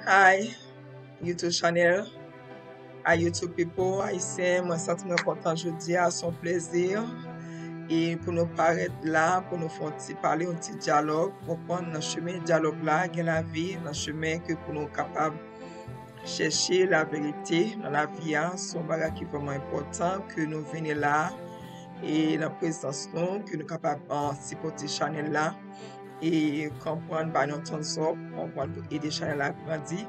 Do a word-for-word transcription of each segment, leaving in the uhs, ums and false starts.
Hi, YouTube channel. Hi, YouTube people, Ayisyen, mwen santi mwen kontan jodi a, se yon plezi. E pou nou parèt la, pou nou fè yon ti pale, yon ti dyalòg, konprann nan chemen dyalòg la, gen lavi, nan chemen ke pou nou kapab chèche laverite nan lavi a, se yon bagay ki vrèman enpòtan ke nou vini la, e nan prezans nou, ke nou kapab, uh, sipòte chanèl la, e konprann, bay nou thumbs up, konprann pou ede chanèl la grandi.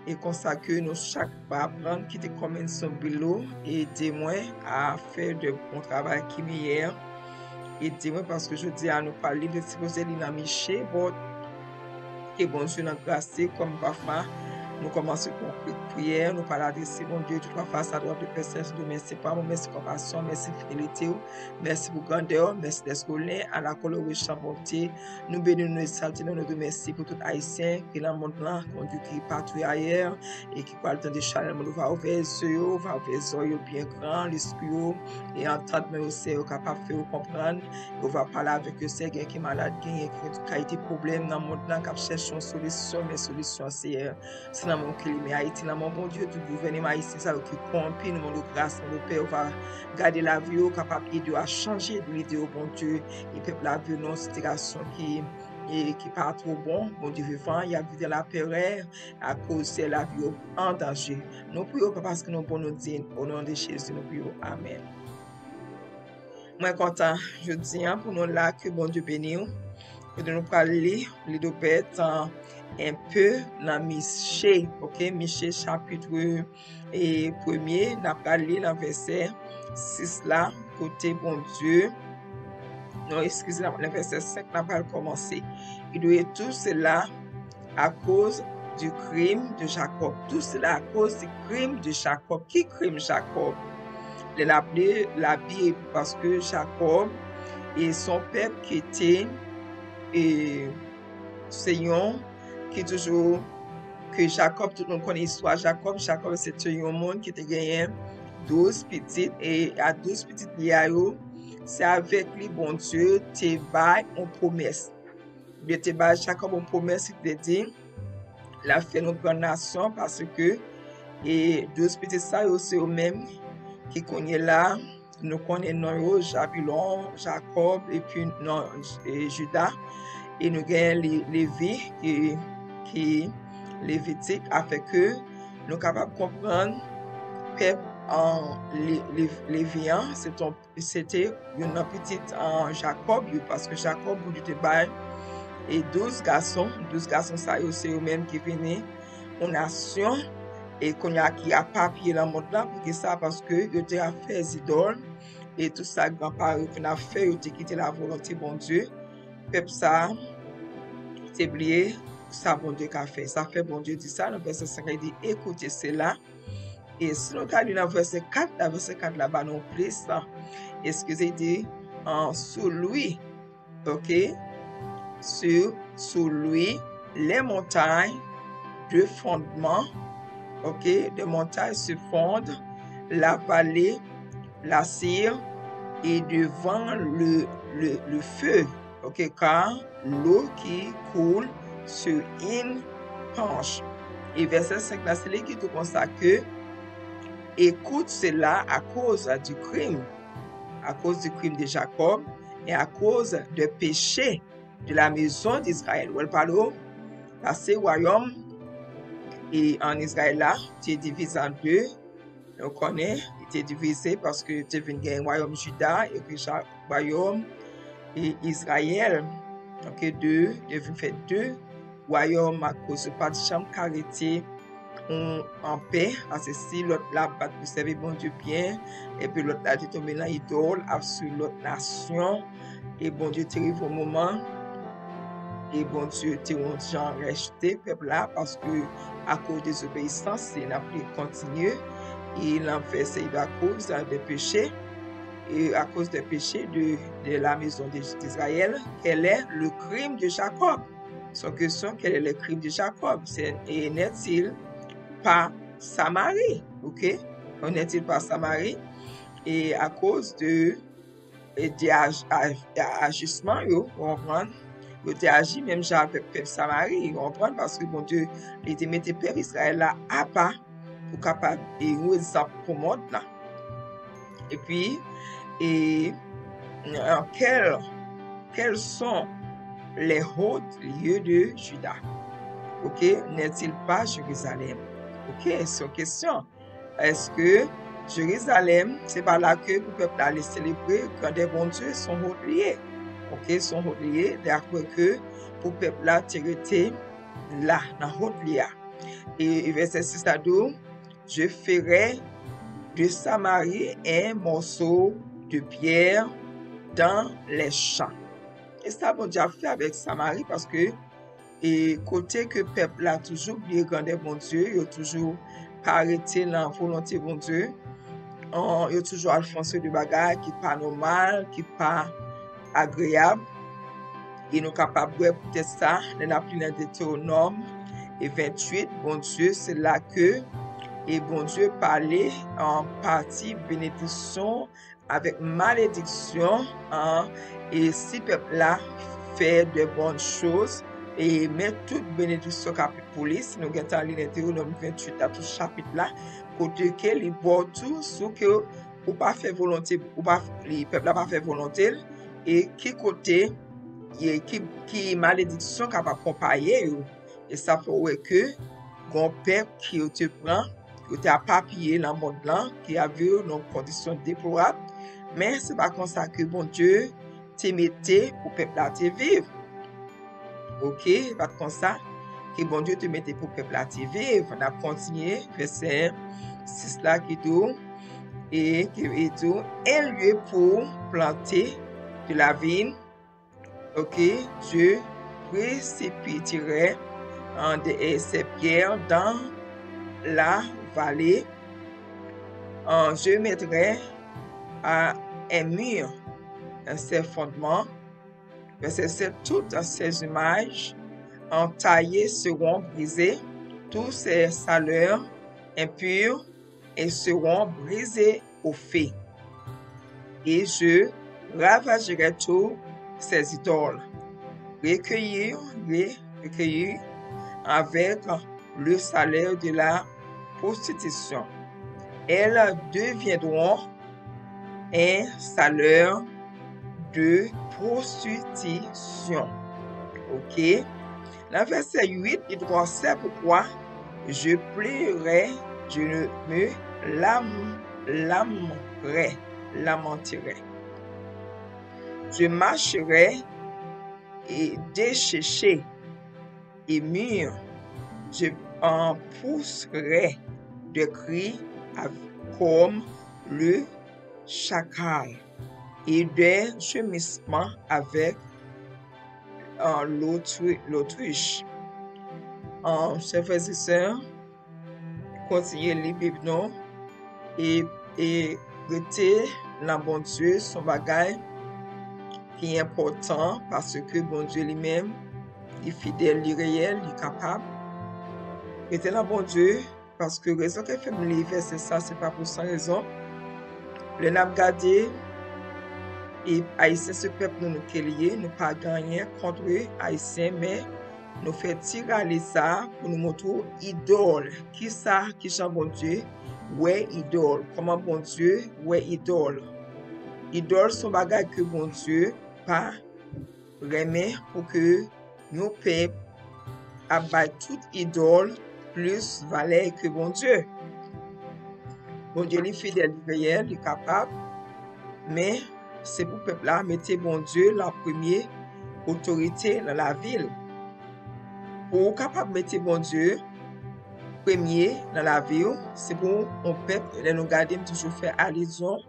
E konsa ke nou chak pa aprann, kite comments below, e ede mwen a fè de bon travay ki meyè. Ede mwen paske jodi a nou pale de sipoze li nan Miche, but ke Bondye nan gras li, kòm pafwa nou kòmanse pou yon priyè, nou pale adrese Bondye tout pafwa sa dwòl de pèsèj de mèsi pa mwen, mèsi konpasyon, mèsi fidelite w, mèsi pou grandè w, mèsi dèske w len a la kolorichan Bondye. Nou beni, nou egzalte, nou, nou di mèsi pou tout Ayisyen ki nan mond lan, Bondye ki patou ayè, e ki pral tande chanèl mwen, ou va ouvè zye yo, ou va ouvè zòrèy yo byen gran, lespri yo, e antant men yo, Seyè, yo kapab fè yo konprann, e ou va pale avèk yo, Seyè, gen ki malad, gen, gen ki tout kalite pwoblèm nan mond lan, k ap chèche yon solisyon, men solisyon, Seyè, se nan men w ke li, men Ayiti nan men w, Bondye, tout gouvènman ayisyen sa yo ki kowonpi, nou mande w gras, mande w pè, ou va gade lavi yo, kapab ede yo a chanje lide yo, Bondye, e pèp la viv nan yon sitiyasyon ki, e ki pa twò bon, Bondye vivan, y ap viv nan lapèrè, akoz se lavi yo an danje. Nou priye w, pa paske nou bon, nou di, o non de Jezi, nou priye w. Amèn. Mwen kontan jodi a pou nou la, ke Bondye beni w. Kote nou pral li, li dwe pèt, uh, un peu nan Miche, ok? Miche chapit, e premye, n ap pral li nan vèsè sis la, kote Bondye, non, eskize, nan vèsè senk, n ap pral kòmanse. Il doit tout cela à cause du crime de Jacob. Tout cela à cause du crime de Jacob. Ki krim Jakòb? Lè n ap li Labib, paske Jakòb e se yon pèp ki te, e se yon ki toujou, ke Jakòb, tout moun konnen istwa Jakòb. Jakòb se te yon moun ki te genyen douz pitit, e a douz pitit li a yo, se avèk li Bondye te bay yon pwomès. Bondye te bay Jakòb yon pwomès, li te di, l ap fè yon gran nasyon, paske, e douz pitit sa yo, se yo menm ki kounye la, nou konnen non yo, Zabilon, Jakòb, epi non, e Jida, e nou gen Le-, Levi, ki, ki Levitik, afin ke nou kapab konprann pèp, an, Le-, Le-, Levi an, se ton, se te youn nan pitit, an, Jakòb yo, paske Jakòb, Bondye te bay, e douz gason, douz gason sa yo, se yo menm ki vini yon nasyon, e kounye a ki apapye nan mond lan. Poukisa? Paske yo te ap fè zidòl, e tout sa granparan yo te ap fè, yo te kite lavolonte Bondye. Pèp sa a te bliye sa Bondye ka fè. Sa fè Bondye di sa nan vèsè senk, li di, écoutez cela. E si nou ta li nan vèsè kat la, vèsè kat la ba nou plis, eskize, li di, an, sous lui, ok, sur, sous lui, les montagnes de fondement, ok, les montagnes se fondent, la vallée, la cire, et devant le, le, le feu, ok, car l'eau qui coule sur une penche. E vèsè senk la, se li ki di konsa ke, écoute cela à cause du crime, à cause du crime de Jacob et à cause des péchés de la maison d'Israël. Ou wè l pale w, pase wayòm, e an Izrayèl la te divize an de. Nou konnen, li te divize paske te vin gen wayòm Jida, epi Ja-, wayòm, e Izrayèl. Donk, de, yo vin fè de wayòm akoz yo pa t janm ka rete, an, an pè, paske si lòt la pa t sèvi Bondye byen, epi lòt la te tonbe nan idòl, ap swiv lòt nasyon, e Bondye te rive yon moman, e Bondye te yon jan rejte pèp la, paske akoz dezobeyisans, e n ap li kontinye, e nan vèsè, il a cause de péché, et à cause des péchés de, de la maison de, d'Israël, quel est le crime de Jacob? Son question, quel est le crime de Jacob? C'est, et n'est-il pas Samarie? Ok? N'est-il pas Samarie? Et à cause de, et de aj-, aj-, ajisman yo, ou konprann? yo te aji menm jan avèk pèp Samari, ou konprann, paske Bondye, li te mete pèp Izrayèl la apa pou kapab e yon egzanp pou mond lan. Epi, e, euh, quels, quels sont les hauts lieux de Juda? Ok, n'est-il pas Jérusalem? Ok, se yon kesyon. Èske Jerizalèm, se pa la ke pou pèp la ale selebre grandè Bondye, se yon hot lye? Ok, se yon hot lye, daprè ke pou pèp la te rete la, nan hot lye a. E, e vèsè sis la di w, Je ferai de Samarie un morceau de pierre dans les champs. E sa Bondye ap fè avèk Samari, paske e kote ke pèp la toujou bliye grandè Bondye, yo toujou pa rete nan volonte Bondye, an, yo toujou al fè yon seri de bagay ki pa nòmal, ki pa agreyab. E nou kapab wè poutèt sa, lè n ap li nan Detewonòm e venntuit, Bondye, se la ke, e Bondye pale an pati benediksyon avèk malediksyon, an, e si pèp la fè de bonnes choses, e men tout benediksyon k ap pou li, si nou gentan li Detewonòm venntuit la, tout chapit la, kote ke li ba w tou sou ke ou pa fè volonte, ou pa, li, pèp la pa fè volonte l, e ki kote, e ki, ki malediksyon k ap akonpaye yo. E sa fè w wè ke gon pèp ki yo te pran, yo te apapiye nan mond lan, ki ap viv nan kondisyon deplorab, men se pa konsa ke Bondye te mete pou pèp la te viv. Ok, se pa t konsa ke Bondye te mete pou pèp la te viv. N ap kontinye, vèsè sis la ki di w, e ki di w, un lieu pour planter de la vigne. Ok, je précipiterai, euh, de, euh, ces pierres dans la vallée. Euh, je mettrai à un mur, euh, ses fondements. Verset sept, toutes ces images, euh, taillées seront brisées, tous ces salaires impurs et seront brisés au feu. Et je ravagerai tous ces idoles. Recueillis, re-, recueillis avec le salaire de la prostitution. Elles deviendront un salaire de prostitution. Ok. Nan vèsè uit, li di konsa, c'est pourquoi je pleurerai, je me lam-, lamenterai, lamenterai. Je marcherai et desséché et mûr, je, euh, pousserai des cris av-, comme le chacal et des gémissements avec, euh, l'autru-, l'autruche. Euh, chers frères et sœurs, kontinye li Bib nou e, e rete nan Bondye, se yon bagay ki enpòtan, paske Bondye li menm, li fidèl, li reyèl, li kapab. Rete nan Bondye, paske rezon ki fè m li vèsè sa, se pa pou san rezon. Lè n ap gade, e Ayisyen se pèp nou, nou ke li ye, nou pa gen anyen kont Ayisyen, men nou fè ti rale sa pou nou montre w idòl. Kisa, kijan Bondye wè idòl? Kòman Bondye wè idòl? Idòl se yon bagay ke Bondye pa renmen pou ke yon pèp ap bay tout idòl plis valè ke Bondye. Bondye li fidèl, li reyèl, li kapab, men se pou pèp la mete Bondye lan premye otorite nan lavi l. Pou w kapab mete Bondye premye nan lavi w, se pou yon pèp, lè nou gade, m toujou fè alizyon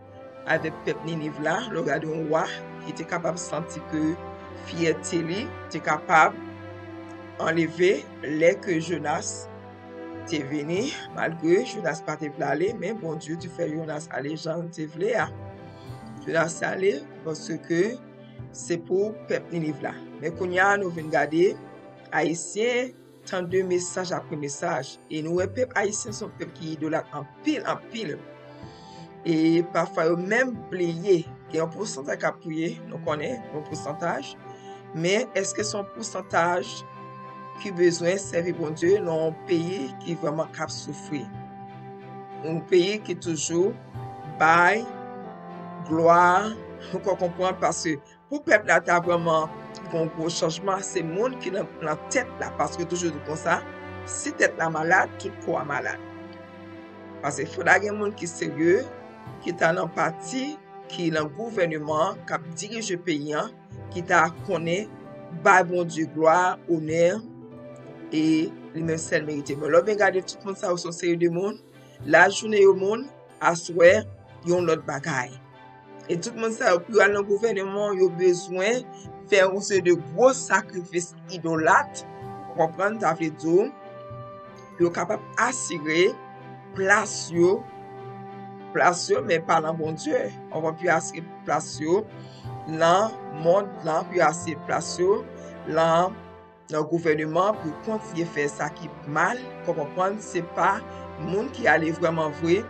avèk pèp Niniv la, lè w gade yon wa ki te kapab santi ke fyète li te kapab anleve lè ke Jonas te vini, malgre Jonas pa te vle ale, men Bondye te fè Jonas ale jan l te vle a. Jonas te ale paske se pou pèp Niniv la. Men kounye a, nou vin gade, Ayisyen tande mesaj apre mesaj. E nou wè pèp ayisyen se yon pèp ki idolat anpil, anpil. E pafwa yo menm bliye, gen yon pousantaj k ap priye, nou konnen, yon pousantaj, Men èske se yon pousantaj ki bezwen sèvi Bondye nan yon peyi ki vrèman k ap soufri? Yon peyi ki toujou bay glwa, ou ka konprann, paske pou pèp la ta vrèman gen yon gwo chanjman, se moun ki nan, nan tèt la, paske yo toujou di konsa, si tèt la malad, tout kò a malad. Paske fòk ta gen moun ki serye, ki ta nan pati, ki nan gouvèneman an, k ap dirije peyi an, ki ta konnen bay Bondye glwa, onè, e li menm sèl merite. Men lè w byen gade, tout moun sa yo se yon seri de moun, lajounen yo moun, aswè yon lòt bagay. E tout moun sa yo, pou yo al nan gouvèneman, yo bezwen fè yon seri de gwo sakrifis idolat, ou konprann, sa vle di pou yo kapab asire plas yo, plas yo, men pa nan Bondye. Ou konprann, pou yo asire plas yo nan mond lan, pou yo asire plas yo nan, nan gouvèneman, pou yo kontinye fè sa ki mal, ou konprann, se pa moun ki ale vrèman vre,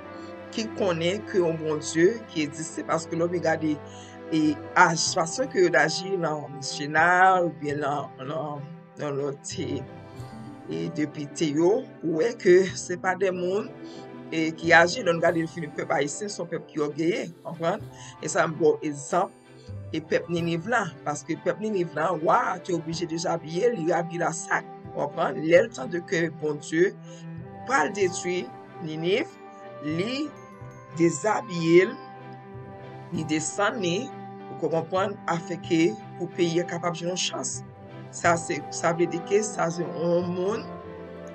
ki konnen ke yon Bondye ki egziste, paske lè w byen gade, e, aj, fason ke yo t aji nan Michena, oubyen nan, nan, nan lòt, e, e, depite yo, ou wè ke se pa de moun, e, ki aji, lè n gade l fini, pèp ayisyen se yon pèp ki ògeye, konprann? E sa m ba w egzanp, e pèp Niniv la, paske pèp Niniv la, wa a te oblije dezabiye l, li abiye l a sak, konprann? Lè l tande ke Bondye pral detwi Niniv, li dezabiye l, li desann li, ou ka konprann, afenke pou peyi a kapab jwenn yon chans. Sa se, sa vle di ke sa se yon moun,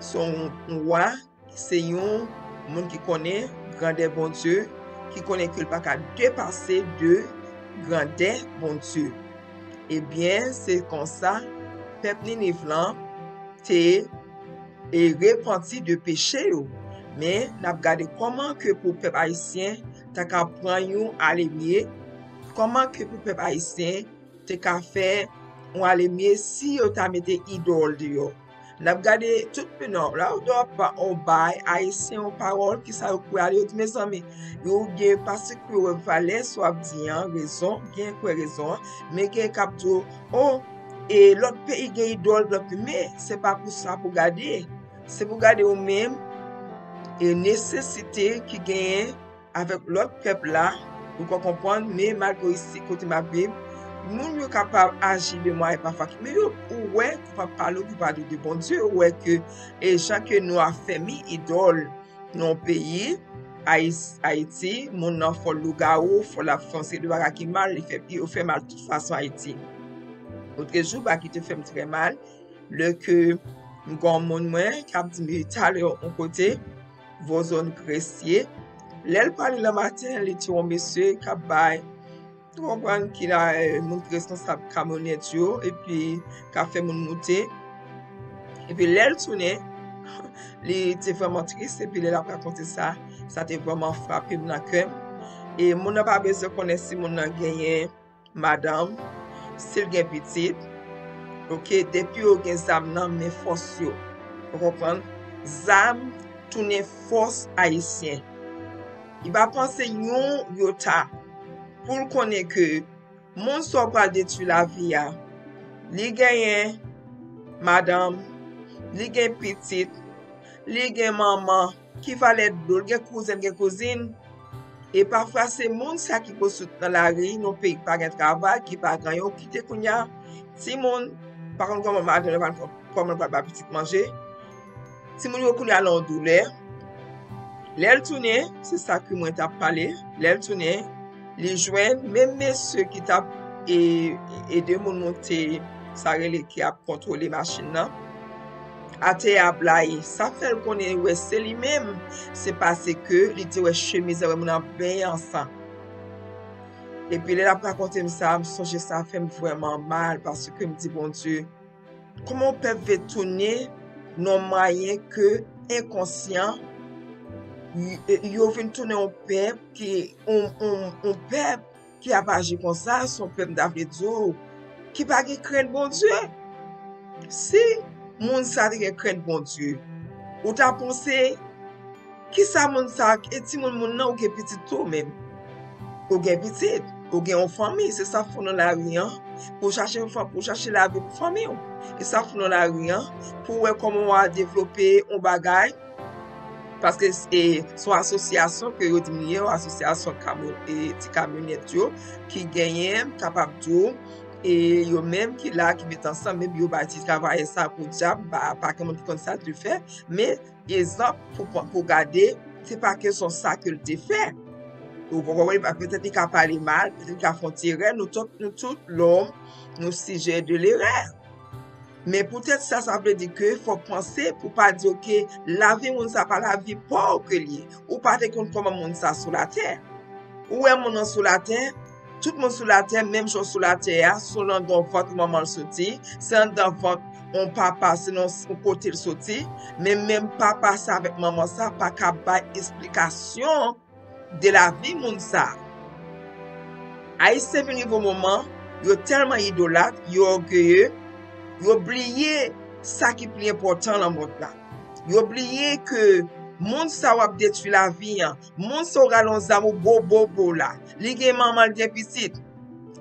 se yon, yon wa, se yon moun ki konnen grandè Bondye, ki konnen ke l pa ka depase de grandè Bondye. Ebyen, se konsa, pèp Niniv lan te, e, repanti de peche yo. Men, n ap gade kòman ke pou pèp ayisyen ta ka pran yon alemye, kòman ke pou pèp ayisyen te ka fè yon alemye si yo ta mete idòl deyò. N ap gade tout, non, la ou dwe pa, ou bay ayisyen yon pawòl, kisa yo kwè ale, yo di, mezanmi, yo gen pastè ki kwè valè sa w ap di an, rezon, gen kwè rezon an, men gen k ap di w, o, e lòt peyi gen idòl, lòt peyi, men se pa pou sa pou gade. Se pou gade ou menm, e nesesite ki genyen avèk lòt pèp la, ou ka konprann, men malgre isi kote m ap viv, moun yo kapab aji de mwayen pafwa ki, men yo, ou wè, ki pa pale, ki pa de, de Bondye, ou wè ke, e jan ke nou afèmi idòl nan yon peyi, Ayis-, Ayiti, moun nan fò lougawou, fò l ap fè yon seri de bagay ki mal, li fè, yo fè mal tout fason Ayiti. Otrejou, bagay ki te fè m trè mal, lè ke m gen yon moun mwen k ap di m talè yon kote, Vozòn Gresye. Lè l prale nan maten, li te yon mesye k ap bay, ou konprann, ki la, eh, moun ki responsab kamyonèt yo, epi k ap fè moun moute. Epi lè l tounen, li te vrèman tris, epi lè l ap rakonte sa, sa te vrèman frape m nan kè m. E moun nan pa bezwen konnen si moun nan genyen madanm, si l gen pitit, oke, depi yo gen zam nan men fòs yo. Ou konprann? Zam tounen fòs ayisyen. Li pa panse yon yota pou l konnen ke moun sa w pral detwi lavi a, li genyen madanm, li gen pitit, li gen manman, ki valè dlo l, gen kouzen, gen kouzin. E pafwa se moun sa ki pou sot nan lari, nan peyi ki pa gen travay, ki pa gen anyen, ou kite kounye a, timoun, pa konn kòman madanm nan pral, kòman l pral ba pitit manje. Timoun yo kounye a nan yon doulè. Lè l tounen, se sa ke mwen t ap pale, lè l tounen, li jwenn menm mesye ki t ap, e, ede moun moute, sa rele ki ap kontwole machin nan. Atè a blayi. Sa fè l konnen wè se li menm, se paske li te wè chemiz la, wè moun nan benyen an san. Epi lè l ap rakonte m sa, m sonje sa fè m vrèman mal, paske m di, Bondye, kòman yon pèp vle tounen nan yon mwayen ke enkonsyan, y-, yo vin tounen yon pèp ki, yon, yon, yon pèp ki ap aji konsa, se yon pèp, m ta vle di w, ki pa gen krent Bondye. Si moun sa te gen krent Bondye, ou ta panse, kisa moun sa, e timoun moun nan, ou gen pitit tou menm. Ou gen pitit. Ou gen yon fanmi, se sa k fè w nan lari an, pou w chache yon fanmi, pou w chache lavi pou fanmi w. E sa k fè w nan lari an, pou w wè kòman w a devlope yon bagay, paske se yon asosyasyon ke yo di m li ye, yon asosyasyon ti kamyonèt yo, ki genyen, m kapab di w, e yo menm ki la, ki met ansanm, epi yo bay ti travayè sa podyab, pa, pa gen moun ki konn sa l te fè, men egzanp, pou, pou gade, se pa kesyon sa ke l te fè. Ou konprann, petèt li ka pale mal, petèt li ka fè yon ti erè, nou tout, nou tout lòm, nou sijè de lerè. Men poutèt sa, sa vle di ke fò w panse pou w pa di, oke, lavi moun sa pa lavi pa w ke l ye. Ou pa te konn kòman moun sa sou latè. Ou wè moun nan sou latè, tout moun sou latè, menm jan w sou latè a, se anndan vant manman l soti, se anndan vant yon papa, se nan yon kote l soti, men menm papa sa avèk manman sa pa ka bay esplikasyon de lavi moun sa. Ayisyen vin rive yon moman, yo tèlman idolat, yo ògeye, yo bliye sa ki pi enpòtan nan mond la. Yo bliye ke moun sa w ap detwi lavi an, moun sa w rale yon zam ou bo bo bo la, li gen manman, li gen pitit.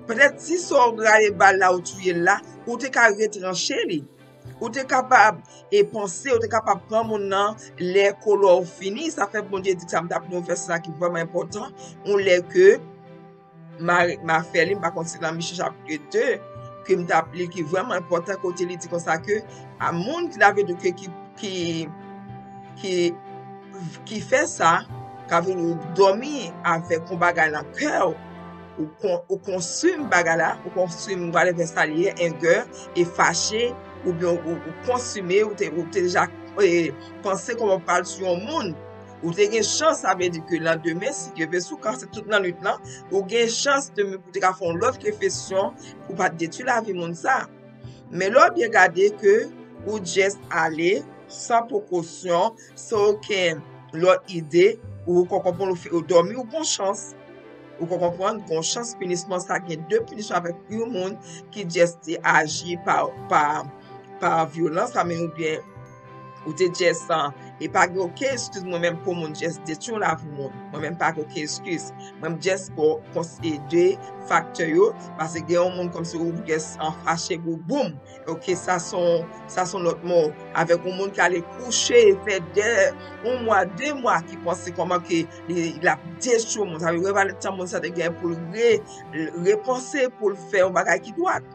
Petèt si sa w rale bal la ou touye l la, ou te ka retranche li. Ou te kapab e panse, ou te kapab pran moun nan lè kolè w fini. Sa fè Bondye di sa, m t ap li yon vèsè sa ki vrèman enpòtan. Yon lè ke m a, m a fè li, m pa konn si nan Miche chapit de, ke m t ap li, ki vrèman enpòtan, kote li di konsa ke a moun ki lave do ke ki, ki, ki, ki fè sa, ka vin ou dòmi avèk yon bagay nan kè w, ou kon-, ou konsime bagay la, ou konsime whatever sa li ye, anger, e fache, oubyen ou, ou konsime, ou te, ou te deja, e, panse kòman w pral sou yon moun. Ou te gen chans, sa vle di ke landemen, si Dye vle, si w kanse tout lannwit lan, ou gen chans demen pou w te ka fè yon lòt refleksyon pou w pa t detwi lavi moun sa. Men lè w byen gade ke ou just ale san prekosyon, san okenn lòt ide, ou ka konprann ou fè, ou dòmi, ou gon chans. Ou ka konprann, gon chans pinisman sa, gen de pinisman avèk yon moun ki just te aji pa, pa, pa vyolans, sa menm oubyen ou te just, e pa gen okenn eskiz mwen menm pou moun just detwi yon lavi moun. Mwen menm pa gen okenn eskiz. Mwen m just ba w konsèy de faktè yo, paske gen yon moun kòmsi ou just an fache pou boum. Oke, sa se yon, sa se yon lòt mò. Avèk yon moun ki ale kouche, fè de, yon mwa, de mwa, ki panse kòman ke li, l ap detwi yon moun. Sa vle revalè tan moun sa te gen pou l re-, repanse, pou l fè yon bagay ki dwat.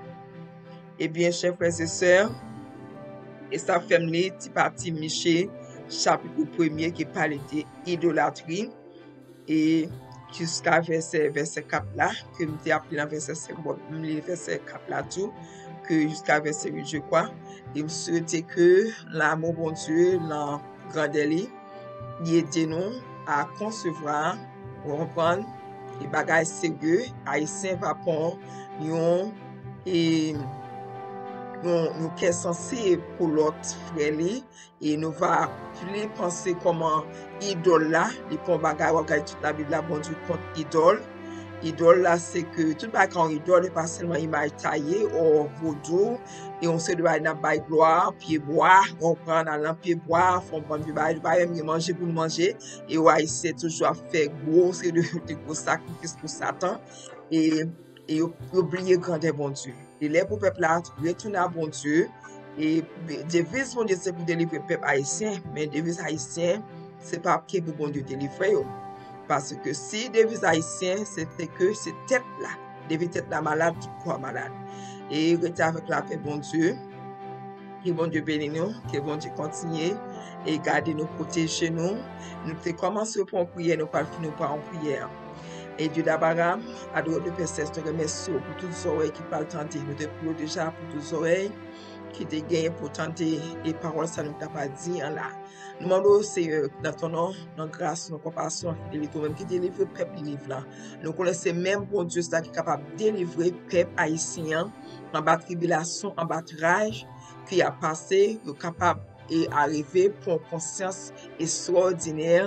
Ebyen, chè frè e sè, e sa fè m li ti pati Miche, chapit premye ki pale de idolatri, e jiska vèsè, vèsè kat la, ke m te ap li nan vèsè senk, bon, m li vèsè kat la tou, ke jiska vèsè uit, je crois. E m swete ke lanmou Bondye, lan grandè li, li ede nou a konsevwa, ou konprann, e bagay serye, Ayisyen va pran yon, e, yon, yon kè sansib pou lòt frè li, e nou va pli panse kòman idòl la, li pa yon bagay, w ap gade tout Labib la, Bondye kont idòl. Idòl la, se ke tout bagay ka yon idòl, e pa sèlman imaj taye, ò, vodou, e yon seri de bagay n ap bay glwa, pye bwa, w konprann, al nan pye bwa, fè yon bann vye bagay, nou pa menm gen manje pou nou manje, e w Ayisyen toujou ap fè gwo, seri de, de gwo sakrifis pou Satan, e, e yo, yo bliye grandè Bondye. Li lè pou pèp la retounen a Bondye. E deviz Bondye se pou delivre pèp ayisyen, men deviz ayisyen se pa ke pou Bondye delivre yo. Paske si deviz ayisyen se, se ke se tèt la, depi tèt la malad, tout kò a malad. E rete avèk lapè Bondye. Ke Bondye beni nou, ke Bondye kontinye e gade nou, pwoteje nou. Nou te kòmanse pran yon priyè, nou pral fini pran yon priyè. E Dye d'Abraham, adoré de Pè Selès, nou remèsye w pou tout zòrèy ki pral tande. Nou te priye w deja pou tout zòrèy ki te genyen pou tande e pawòl sa nou t ap di an la. Nou mande w, Seyè, nan ton non, nan gras, nan konpasyon, fidelite, ou menm ki delivre pèp Niniv la. Nou konnen se menm Bondye sa ki kapab delivre pèp ayisyen an anba tribilasyon, anba raj ki ap pase, yo kapab e arive pran konsyans ekstraòdinè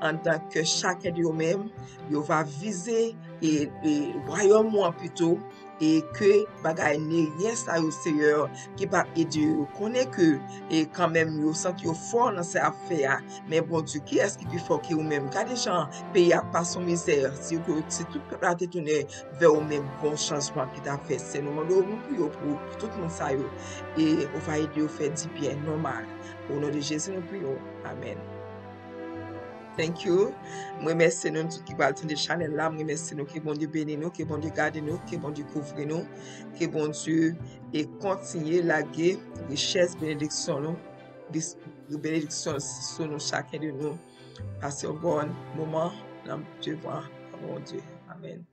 anndan kè chak de yo menm, yo va vize e, e wayòm ou an pito, e ke bagay neryen sa yo, Seyè, ki p ap ede yo. Konnen ke, e kanmenm, yo santi yo fò nan sa y ap fè a. Men, Bondye, kiyès ki pi fò ke ou menm? Gade jan peyi a ap pase yon mizè. Si yo, si tout pèp la te tounen vè ou menm, bon chanjman ki ta fèt. Se nou mande w, nou priye w pou tout moun sa yo. E ou va ede yo fè dibyen nòmal. O non de Jezi, nou priye w. Amèn. Thank you. Mwen remèsye nou tout ki pral tande chanèl la. Mwen remèsye nou. Ke Bondye beni nou, ke Bondye gade nou, ke Bondye kouvri nou, ke Bondye e kontinye lage richès benediksyon nou, bis- benediksyon sou nou, chaken de nou. Pase yon bon moman nan devan Bondye. Amèn.